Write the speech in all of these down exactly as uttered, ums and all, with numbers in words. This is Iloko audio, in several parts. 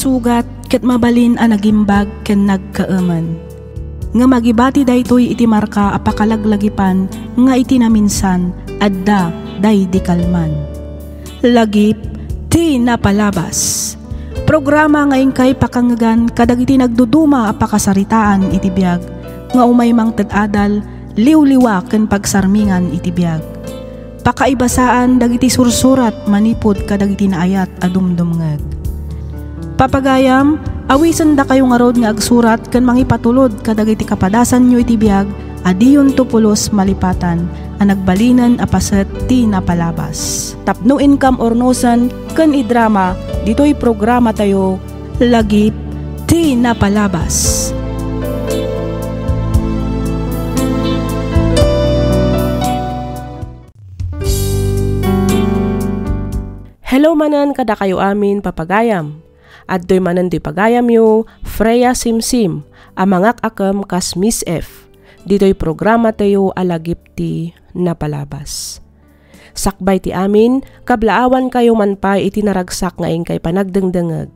Sugat ket mabalin a nagimbag ken nagkaemen. Ngem agibati daytoy iti marka a pakalaglagipan nga iti naminsan, adda daydi kalman. Lagip ti napalabas. Programa nga inkay pakangegan kadagiti nagduduma a pakasaritaan iti biag nga umay mangted adal, liwliwa ken pagsarmingan iti biag. Pakaibasaan dagiti sursurat manipud kadagiti naayat a dumdumngeg. Papagayam, awisendakayo ngarud nga agsurat ken mangipatulod kadagiti kapadasanyo iti biag a diyonto pulos malipatan a nagbalinen a paset ti napalabas. Tapno inkam urnosen ken idrama ditoy programatayo, Lagip ti Napalabas. Hello manen kadakayo amin, papagayam. Adtoy manen ti pagayamyo, Freya Simsim, a mangak-akem kas Miss F, ditoy programatayo a Lagip ti Napalabas. Sakbay ti amin, kablaawankayo man pay iti naragsak nga inkay panagdengdengeg.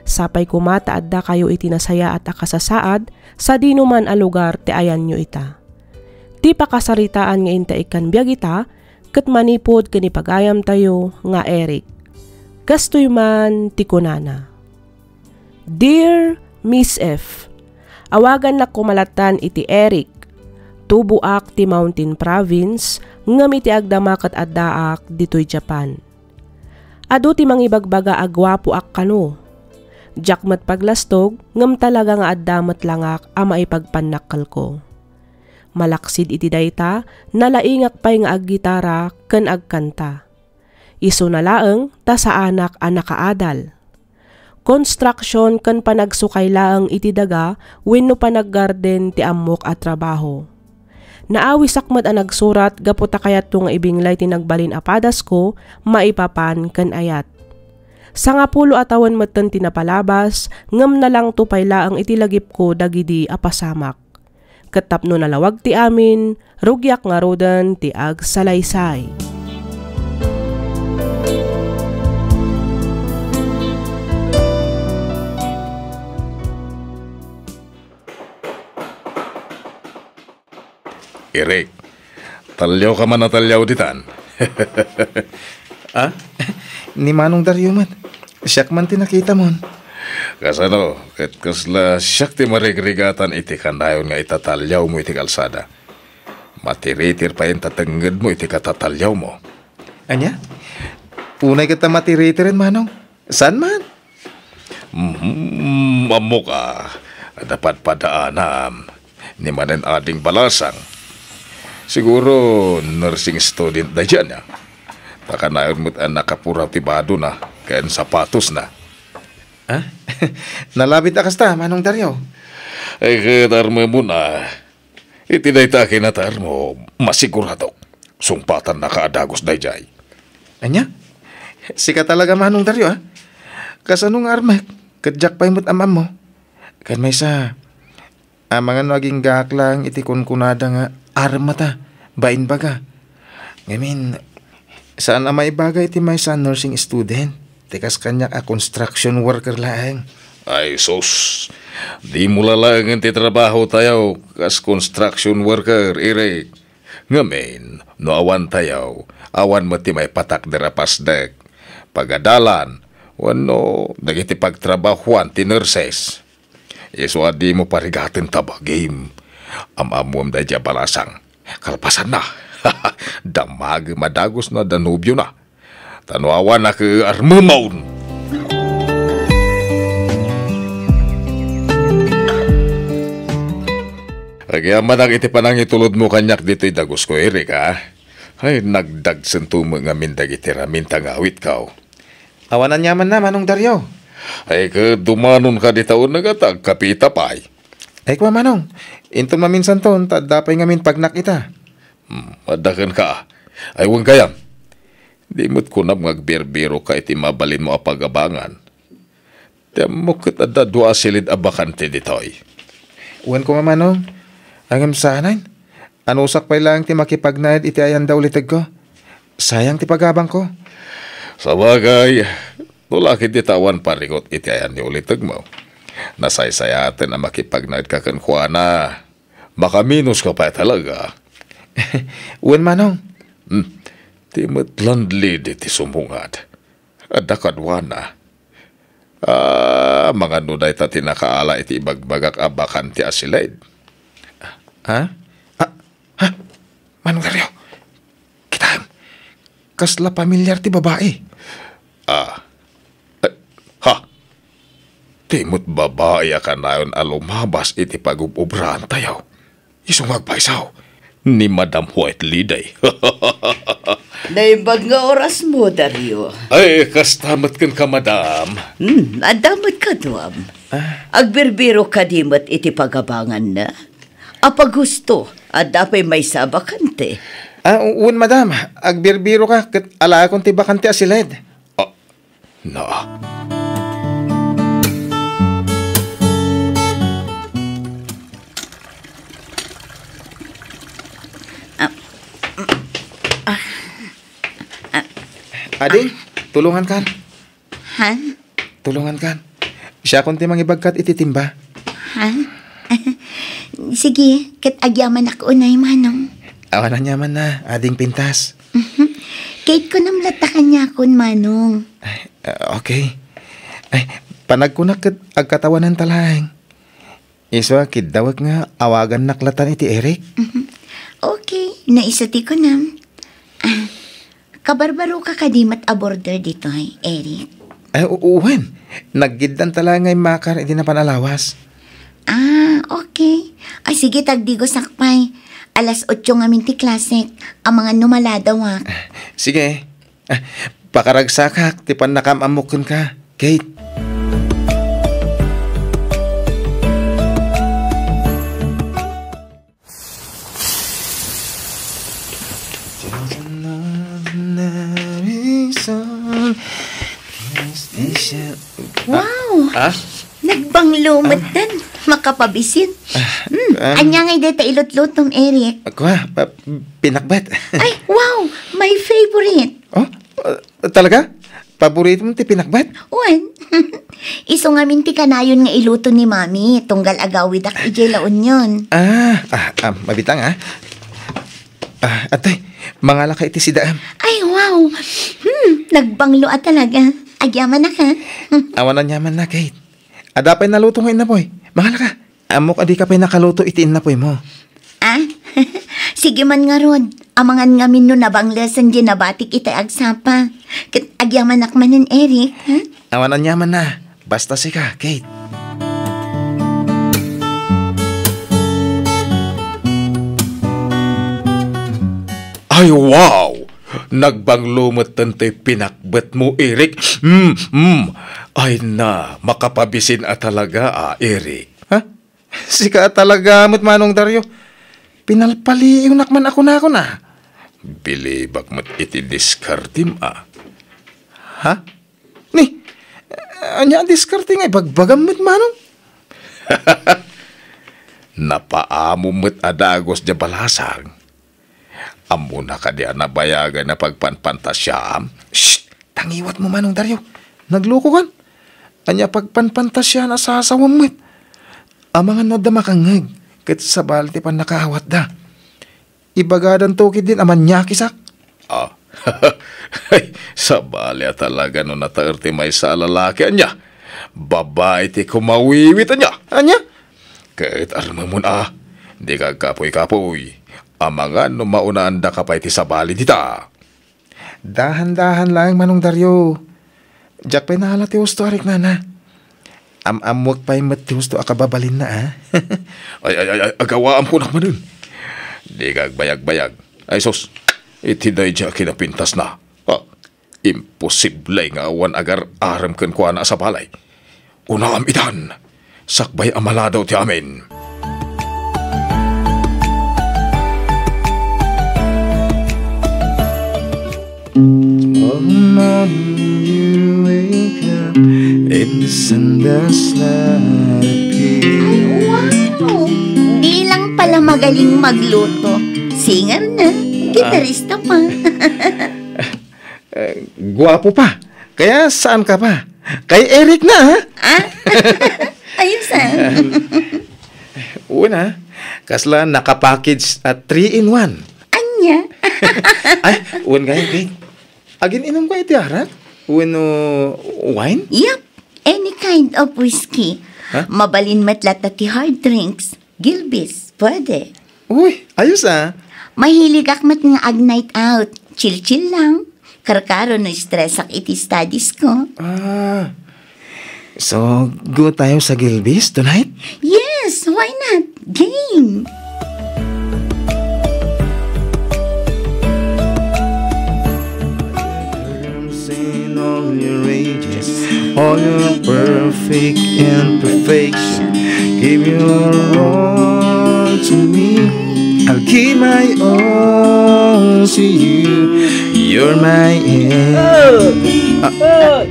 Sapay koma ta addakayo iti nasayaat a kasasaad sadinoman a lugar ti ayanyo ita. Ti pakasaritaan nga inta ikkan biag ita, ket manipud ken ni pagayamtayo nga Eric. Kastoy man ti kunana, "Dear Miss F, awagannak koma lattan iti Eric. Tuboak ti Mountain Province, ngem iti agdama ket addaak ditoy Japan. Adu ti mangibagbaga a guapoak kano. Diak met paglastog, ngem talaga nga adda met langak a maipagpannakkelko. Malaksid iti dayta, nalaingak pay nga aggitara ken agkanta. Isuna laeng ta saanak a nakaadal. Construction ken panagsukay laeng iti daga wenno panaggarden ti ammok a trabaho. Naawisak met a nagsurat gapu ta kayatko nga ibinglay ti nagbalin a padasko maipapan ken ayat. Sangapulo a tawen metten ti napalabas, ngem nalangto pay laeng iti lagipko dagidi a pasamak. Ket tapno nalawag ti amin, rugiak ngaruden ti agsalaysay." Eric, talliawka man a talliaw ditan. Ah? Ni Manong Dario met. Siak man ti nakitamon. Kasano, ket kasla siak ti marigrigatan iti kanayon nga itatalliawmo iti kalsada? Matiritir pay ta tengngedmo iti katatalliawmo. Ania? Unay ket ta matiriteren, Manong. Saan man? Mhm, ammok a, napadpadaanam ni manen ading balasang. Siguro nursing student daydiay, ania? Ta kanayon met a nakapuraw ti badona ken sapatosna. Ah? Nalabit a kasta, Manong Dario. Ay, ket armemon a, iti dayta a kinataermo, masiguradok, sungpatannaka a dagus daydiay. Ania? Sika talaga, Manong Dario, a? Kasano nga armek? Ket diak pay met am-ammo. Ken maysa, amangan no aginggaak laeng iti kunkunada nga armata, bainbaga. Ngamin, saan a maibaga iti maysa a nursing student, ti kas kaniak a construction worker laeng. Ay, sus! Dimo la laengen ti trabahotayo kas construction worker, Eric. Ngamin, no awantayo, awan met ti maipatakder a pasdek, pagadalan, wenno dagiti pagtrabahoan ti nurses. Isu a dimo parigaten ta bagim. Am-ammom daydiay a balasang. Kalpasanna, damagem a dagus no adda nobiona. Ta no awan a, ket armemon. Agyamanak iti panangitulodmo kaniak ditoy dagusko, Eric, a? Ay, nagdagsento met ngamin dagiti ramin ta ngawitko. Awan aniamanna, Manong Dario. Ay, ket dumanonka dita uneg a ta agkapita pay. Ay, kua, Manong. Inton maminsanton, ta adda pay ngamin pagnak ita. Hmm, adda kenka. Ay, wen gayam. Di met kunam nga agbirbirokka iti mabalinmo a pagabangan. Ti ammok ket adda dua a silid a bakante ditoy. Wen koma, Manong. Ngem saanen. Anusak pay laeng ti makipagnaed iti ayan da ulitegko. Sayang ti pagabangko. Sabagay, No la ketdi ta awan paringot iti ayan ni ulitegmo, nasaysayaten a makipagnaedka kenkuana. Makaminos ka pay talaga. Wen, Manong. Hmm. Ti met landlady ti sumungad. Adda kaduana. Ah, amangan no dayta ti nakaala iti ibagbagak a bakante a silid. Ha? Ah, ha? Manong Dario, kitaem. Kasla pamilyar ti babai. Ah. Eh, ha? Ti met babai a kanayon a lumabas iti pagub-obraantayo. Isu nga agpayso. Ni Madam White Lady. Naimbag nga orasmo, Dario. Ay, kasta met kenka, madam. Hmm, adda met kaduam. Ah. Agbirbiro kadi met iti pagabanganna? Apaghusto, adda pay maysa a bakante? Ah, wen, madam. Agbirbiro ka, ket alaekon ti bakante a silid. Ah, na. Ah, ah, ah. Ading, tulungan kan. Ha? Tulungan kan. Siakon ti mangibagkat iti timba. Ha? Sige, ket agyamanak unay, Manong. Awan aniamanna, ading pintas. Mhm. Ket kunam latta kaniakon, Manong. Ay, ah, okay. Ay, panagkunak ket agkatawanan ta laeng. Isu a kiddawek nga awagannak latan iti Eric. Mhm. Okay, no isu ti kunam. Ah, kabarbaroka kadi met a border ditoy, Eric? Ay, u-, wen. Naggiddanta la nga immakar idi napan a lawas. Ah, okay. Ay, sige, tagdigosak pay. Alas otso ngamin ti klasek. Amangan no maladawak. Sige. Ah, pakaragsakak ti pannakaam-ammok kenka, Kate. Wow! Ah? Nagbanglo met dan. Makapabisin. Ah, Hmm, um, ania ngay deta ilutlutom, Eric? Kua, pa-, pinakbet. Ay, wow! My favorite! Oh, ah, talaga? Paborito mo ti pinakbet? Wen. Isu ngamin ti kanayon nga iluto ni Mami, tunggal agawidak idiay La Union. Ah, ah, ah, mabitang, ah. Ah, atoy, mangalaka iti sidaem. Ay, wow! Hmm, nagbanglo a talaga. Agyamanak, ha? Awan aniamanna, Kate. Adda pay naluto nga innapoy. Mangalaka. Ammok a dika pay nakaluto iti innapoymo. Ah? Sige man ngarud. Amangan ngamin no nabanglesen diay nabatik iti agsapa. Ket agyamanak manen, Eric, ha? Awan aniamanna. Basta sika, Kate. Ay, wow! Nagbanglo metten ti pinakbetmo, Eric. Mm, mm. Ay na, makapabisin a talaga, ah, Eric. Ha? Sika a talaga met, Manong Dario. Pinalpaliiwnak man a kunakon, a. Bilibak met iti diskartem, a. Ha? Ni, ania a diskarte nga ibagbagam met, Manong? Napaamom met a dagus diay balasang. Ammona kadi a nabayagay a pagpanpantasiaam? Shh! Tangiwatmo, Manong Dario. Naglukokan. Ania pagpanpantasiaan a sasawem met? Amangan no adda makangngeg, ket sabali ti pannakaawatda. Ibagadanto ketdin a maniakisak. Ah. Ay, sabali a talaga no nataer ti maysa a lalaki, ania? Babai ti kumawiwit, ania? Ania? Ket armemon a, dika agkapuy-kapuy. Amangan no maunaandaka pay ti sabali dita. Dahan-dahan laeng, Manong Dario. Diak pay naala ti husto a riknana. Am-ammoek pay met ti husto a kababalinna, a. Ay, ay, ay, ay, agawaam kunak manen. Dika agbayagbayag. Ay, sus, iti daydi a kinapintasna. Ah, imposible nga awan agar-arem kenkuana a sabali. Unaam itan, sakbay a maladaw ti amin. Oh, morning you wake up, it's in the slide. Ay, wow! Di lang pala magaling magluto. Singer na, gitarista pa. Eh, guwapo pa. Kaya saan ka pa? Kay Eric na, ha? Ah? Ayos, ah. Una, kasla nakapackage a three in one. Anya? Ay, wen kaya, Kate. Agin-inom ka iti arak? Wenno wine? Yep. Any kind of whiskey. Ha? Mabalin met latta ti hard drinks. Gilbis, pwede. Uy, ayos, ah. Mahiligak met nga ag-night out. Chill-chill lang. Karkaro no stressak iti studies ko. Ah. So, go tayo sa Gilbis tonight? Yes, why not? Game! All your perfect imperfection, give your all to me. I'll give my all to you. You're my end. Oy!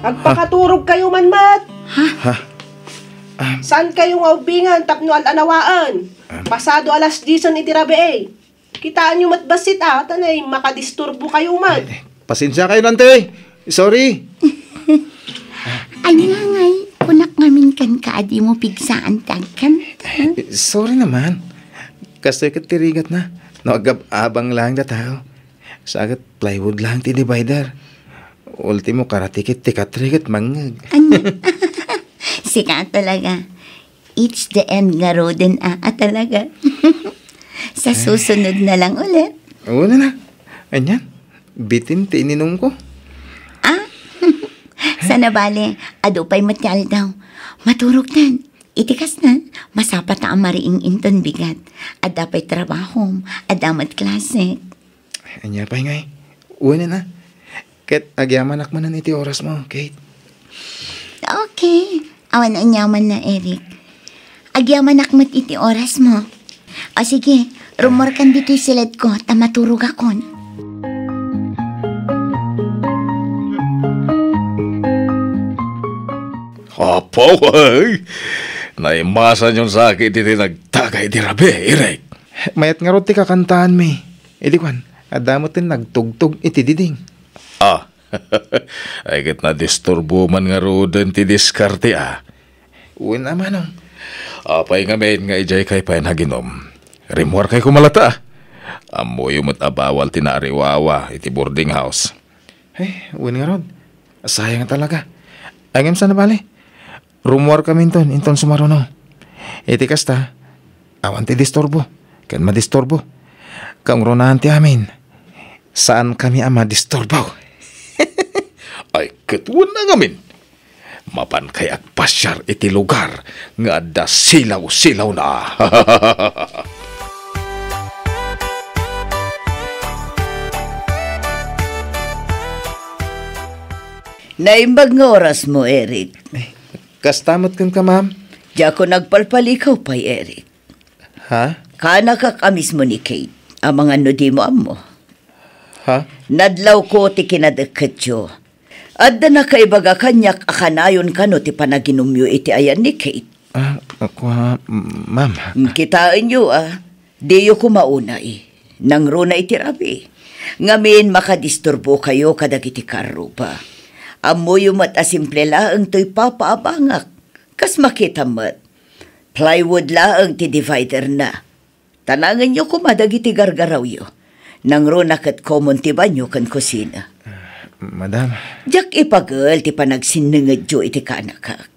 Agpakaturog kayo man met. Ha? Saan kayo nga ubbingan tapno al-anawaen? Pasado alas diesen iti rabii. Kitaenyo met bassit a, ta nay makadisturbo kayo met. Ay, pasensia kayo, Nante. Sorry. Ania ngay, kunak ngamin kenka a dimo pigsaan ti agkanta. Eh, sorry naman. Kastoy ket ti rigatna. No, agab-abang laeng datayo. Sa ket plywood laeng ti divider. Ultimo, karatikit ti katri ket mangngeg. Ania? Sika talaga. It's the end ngaruden a, a talaga. Sa susunod na lang ulit. Una na. Anian? Bitin ti ininumko. Ah? Sana bale, adu pay met ti aldaw. Maturogtan. Iti kasna, masapata a mariing inton bigat. Adda pay trabahom, adda met klasek. Ania pay ngay? Wen na. Ket agyamanak manen iti orasmo, Kate. Okay. Awan aniamanna, Eric. Agyamanak met iti orasmo. O sige, rummuarkan ditoy siledko ta maturogakon. Apo, ay! Naimasanyon sa akin iti nagtagay iti rabii, Eric. Mayat ngarud ti kakantaanmi. Idi kuan, adda met ti nagtugtog iti diding. Ah, ay ket nadisturbo man ngaruden ti diskarte, ah. Wen a, manong. Apay ngamin nga idiay kay pay naginom? Rimmuarkay koma latta, ah. Ammoyo met a bawal ti naariwawa iti boarding house. Ay, wen ngarud. Sayang talaga. Ay, ngem saan a bale? Rummuarkaminton inton sumaruno. Iti kasta, awan ti disturbo ken madisturbo. Kangrunaan ti amin, saankami a madisturbo. Ay, ket wen a ngamin. Mapankay agpasiar iti lugar nga adda silaw-silawna. Naimbag nga orasmo, Eric. Kasta met kenka, ma'am? Diakon agpalpalikaw pay, Eric. Ha? Kaanakak a mismo ni Kate, amangan no dimo ammo. Ha? Nadlawko ti kinadekdetyo. Adda nakaibaga kaniak a kanayon kano ti panaginumyo iti ayan ni Kate. Ah, kua, ma'am. Mm, kitaenyo, ah. Diyo koma unay. Nangruna iti rabii. Ngamin, makadisturbokayo kadagiti kaarruba. Ammoyo met a simple laeng toy papaabangak. Kas makitam met, plywood laeng ti dividerna. Tanangenyo koma dagiti gargarawyo. Nangruna ket common ti banyo ken kusina. Ah, madam. Diak ipagel ti panagsinnengedyo iti kaanakak.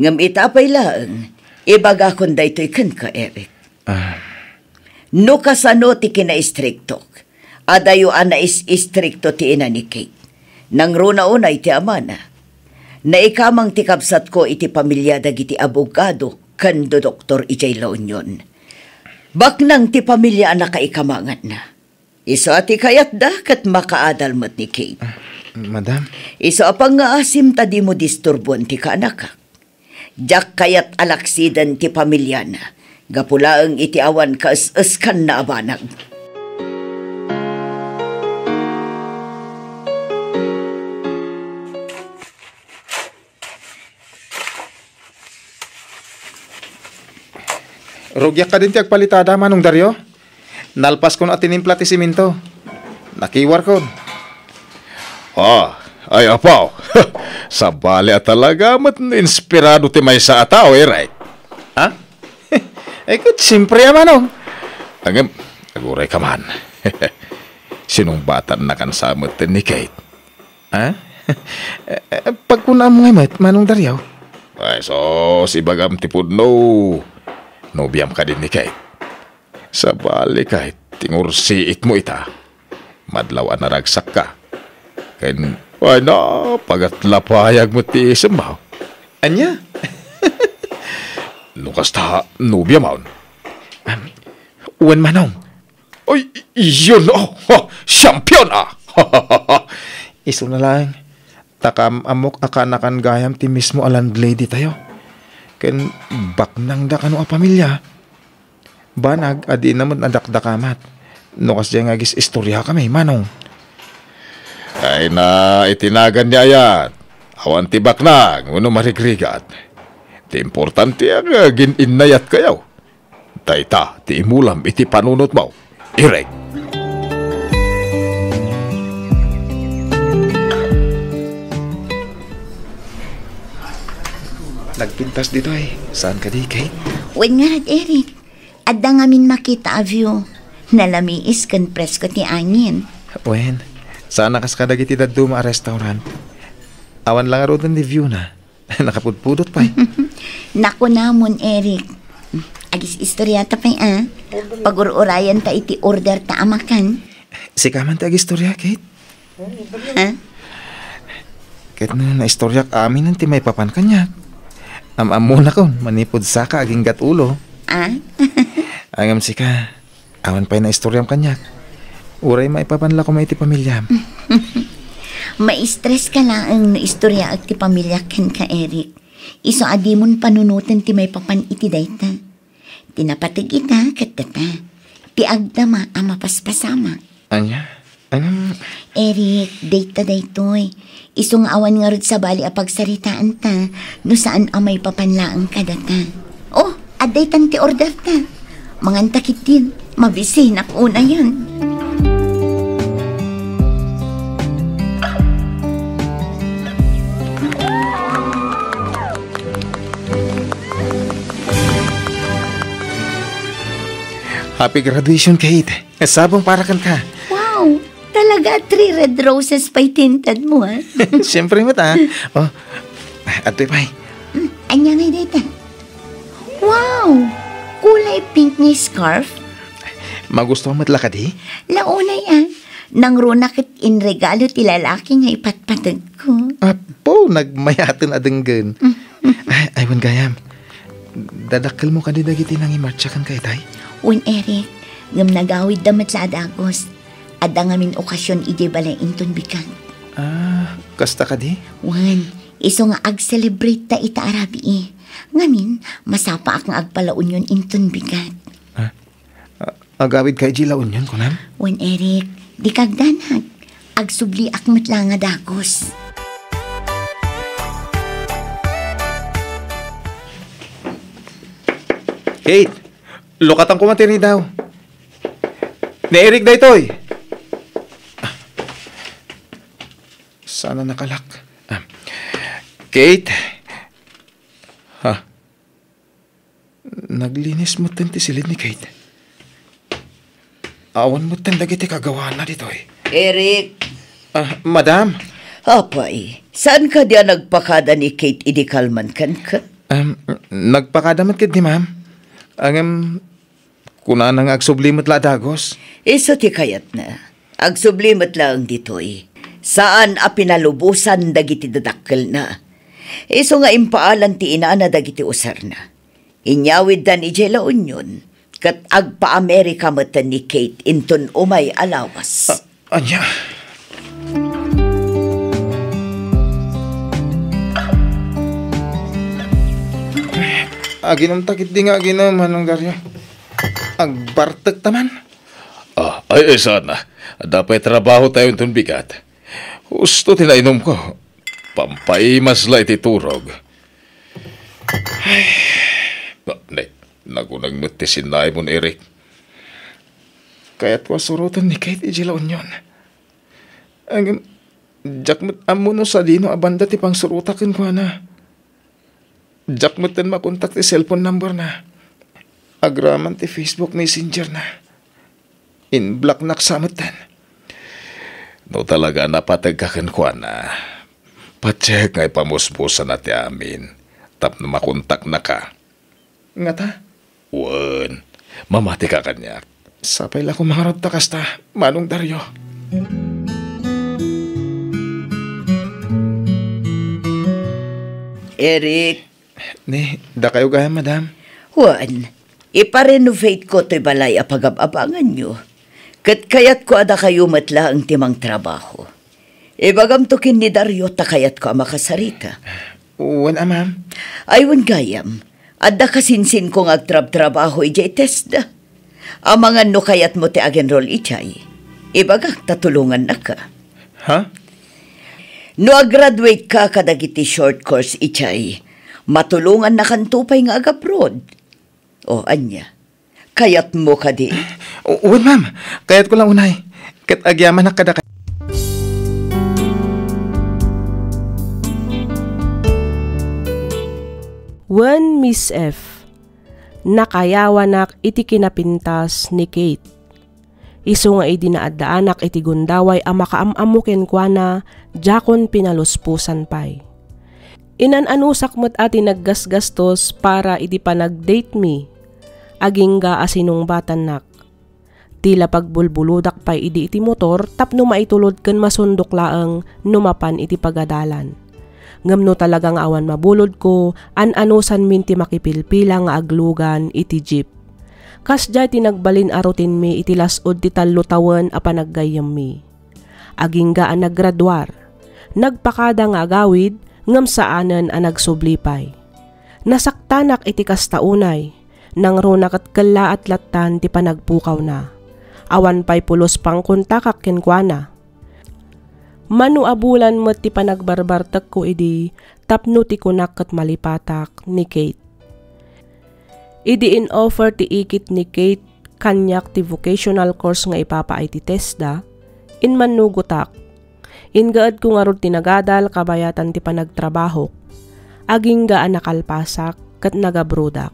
Ngem ita pay laeng, ibagakon daytoy kenka, Eric. Ah. No kasano ti kinaistriktok, adayo a nais-istrikto ti ina ni Kate. Nangruna unay ti amana. Naikamang ti kabsatko iti pamilia dagiti abogado ken dodoktor idiay La Union. Baknang ti pamilia a nakaikamanganna. Isu a ti kayatda ket makaadal met ni Kate. Ah, madam. Isu a pangngaasim ta dimo disturboen ti kaanakak. Diak kayat a laksiden ti pamiliana, gapu laeng iti awan kaes-eskanna a banag. Rugiak kadin ti agpalitada, Manong Dario. Nalpaskon a tinimpla ti simento. Nakiwarkon. Ah, Ay, apo. Sabali a talaga met no inspirado ti maysa a tao, Eric. Ha? Eh, ket siempre a, Manong. Ngem, aguray ka man. Sinungbatannakan sa met ni Kate. Ha? Eh, eh, pagkunaam ngay met, Manong Dario? Ay, sus, ibagam ti pudno. Nobiam kadi ni Kate. Sabali, Kate, tingursiitmo ita. Madlaw a naragsakka. Ken, ay na, pagatlapayag met ti isemmo. Ania? No kasta, nobiamon? Am, wen, Manong. Ay, yun, oh, ha, champion, ah. Isuna laeng, ta kaam-ammok a kaanakan gayam ti mismo a landlady tayo. Ken baknangda kano a pamilia. Banag a dina met nadakdakamat. No kasdiay nga agis-istoriakami, Manong. Ay na, iti nagan ni ayat. Awan ti baknang, wenno marigrigat. Ti importante a agin-innayatkayo. Dayta ti imulam iti panunotmo, Eric. Nagpintas ditoy. Saan kadi, Kate? Wen ngarud, Eric. Adda ngamin makita a view. Nalamiis ken presko ti angin. Wen, saan a kas kadagiti dadduma a restaurant. Awan la ngaruden ti view na. Nakapudpudot pay. Nakunamon, Eric. Agis-istoriata pay, a. Pagur-urayanta iti order ta a makan. Sika man ti agistoria, Kate. Ha? Ket no naistoriak aminen ti maipapan kaniak. Am-ammonakon manipud saka aginggat ulo. A? Ngem sika, awan pay naistoriam kaniak. Uray maipapan la koma iti pamiliam. Maistres ka laeng no istoriaek ti pamiliak kenka, Eric. Isu a dimon panunoten ti maipapan iti dayta. Ti napateg ita ket data. Ti agdama a mapaspasamak. Ania? Anam? Eric, dayta daytoy. Isu nga awan ngarud sabali a pagsaritaanta no saan a maipapan laeng kadata. Oh, adda itan ti order ta. Manganta ketdin. Mabisinak unayen. Happy graduation, Kate. Sabong para kenka. Wow! Talaga, three red roses pay ti intedmo, a? Siyempre met, a. Oh, adtoy pay. Mm, ania ngay dayta? Wow! Kulay pink nga scarf? Magustuhan met la kadi? Launay, a. Nangruna ket inregalo ti lalaki nga ipatpategko. Apo, nagmayaten a denggen. Ay, ay, wen gayam. Dadakkelmo kadi dagiti nangimartsa kenka itay? Wen, Eric, ngem nagawidda met la a dagus. Adda ngamin okasion idiay balay inton bigat. Ah, kasta kadi? Wen, isu nga ag-celebrate ta ita a rabii. Ngamin, masapaak nga agpalaunion inton bigat. Ah, a-, agawidka idiay La Union, kunam? Wen, Eric, dika agdanag. Agsubliak met la nga dagus. Kate, lukatan koma ti ridaw. Ni Eric daytoy. Ah. Saan a nakalak? Ah. Kate? Ha? Naglinis metten ti siled ni Kate. Awan metten dagiti kagawana ditoy. Eric! Ah, madam? Apay, saan kadi a nagpakada ni Kate idi kalman kenka? Um, nagpakada met ketdi, ma'am. Ngem, kunana nga agsubli met la a dagus. Isu ti kayatna. Agsubli met laeng ditoy. Saan a pinalubosan dagiti dadakkelna. Isu nga impaalan ti inana dagiti usarna. Inyawiddan idiay La Union, ket agpa-Amerika metten ni Kate inton umay a lawas. A-, ania? Aginumta ketdi nga aginum, Manong Dario. Agbartekta man. Ah, ay, ay, saan a. Adda pay trabahotayo inton bigat. Husto ti nainumko. Pampaimas la iti turog. Ay. Na-, ne, naguneg met ti sinnaimon, Eric. Kayatko a suroten ni Kate idiay La Union. Ngem, Diak met ammo no sadino a banda ti pangsurotak kenkuana. Diak metten makontak ti cellphone number na. Agraman ti Facebook Messenger na. In-block nak sa metten. No talaga a napateg ka kenkuana, patiek nga ipamusmusana ti amin tapno makontaknaka. Ngata? Wen, mamati ka kaniak. Sapay la koma ngarud ta kasta, Manong Dario. Eric. Ni, dakayo gayam, madam? Wen, ipa-renovate ko toy balay a pagab-abanganyo. Ket kayatko a dakayo met laeng ti mangtrabaho. Ibagamto ken ni Dario ta kayatko a makasarita. Wen a, ma'am. Ay, wen gayam. Adda kasinsinko nga agtrabtrabaho idiay TESDA. Amangan no kayatmo ti ag-enroll idiay. Ibagak ta tulongannaka. Ha? No ag-graduate ka kadagiti short course idiay, matulongannakanto pay nga ag-abroad. O, ania? Kayatmo kadi? O, wen, ma'am. Kayatko la unay. Ket agyamanak kadakayo. Wen, Miss F, nakayawanak iti kinapintas ni Kate. Isu nga idi naaddaanak iti gundaway a makaam-ammo kenkuana, diakon pinalusposan pay. Inan-anusak met a ti naggasgastos para iti panag-date mi, agingga a sinungbatannak. Ti la pagbulbulodak pay idi iti motor tapno maitulod ken masundok laeng no mapan iti pagadalan. Ngem no talaga nga awan mabulodko, an-anusanmin ti makipilpila nga aglugan iti jeep. Kasdiay ti nagbalin a routine mi iti las-ud ti tallo tawen a panaggayyemmi. Agingga a naggraduar, nagpakada nga agawid ngem saanen a nagsubli pay. Nasaktanak iti kasta unay, nangruna ket kellaat lattan ti panagpukawna. Awan pay pulos pangkontakak kenkuana. Mano a bulan met ti panagbarbartekko idi tapno ti kunak ket malipatak ni Kate. Idi in-offer ti ikit ni Kate kaniak ti vocational course nga ipapaay ti TESDA, immannugotak. Ingaedko ngarud ti nagadal kabayatan ti panagtrabahok. Agingga a nakalpasak ket nagabrodak.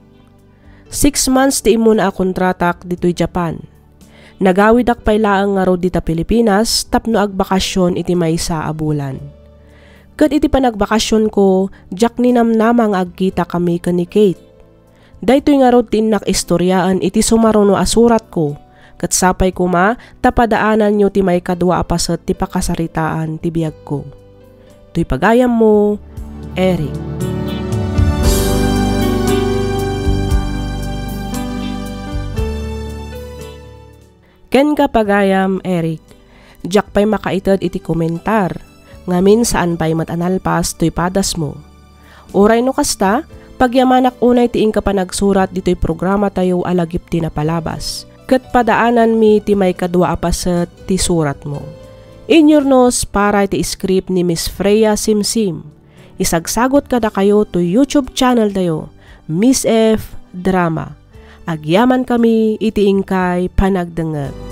Six months ti immuna a kontratak ditoy Japan. Nagawidak pay laeng ngarud dita Pilipinas tapno agbakasyon iti maysa a bulan. Ket iti panagbakasyonko, diak ninamnama nga agkitakami ken ni Kate. Daytoy ngarud ti innak istoriaen iti sumaruno a suratko, ket sapay koma ta padaananyo ti maikadua a paset ti pakasaritaan ti biagko. Toy pagayammo, Eric. Kenka, pagayam Eric, diak pay makaited iti komentar, ngamin saan pay met a nalpas toy padasmo. Uray no kasta, pagyamanak unay ti inka panagsurat ditoy programatayo a lagip ti napalabas, ket padaananmi ti maikadua a paset ti suratmo. Inyurnos para iti script ni Miss Freya Simsim. Isagsagot kadakayo toy YouTube channeltayo, Miss F Drama. Agyamankami iti inkay panagdengngeg.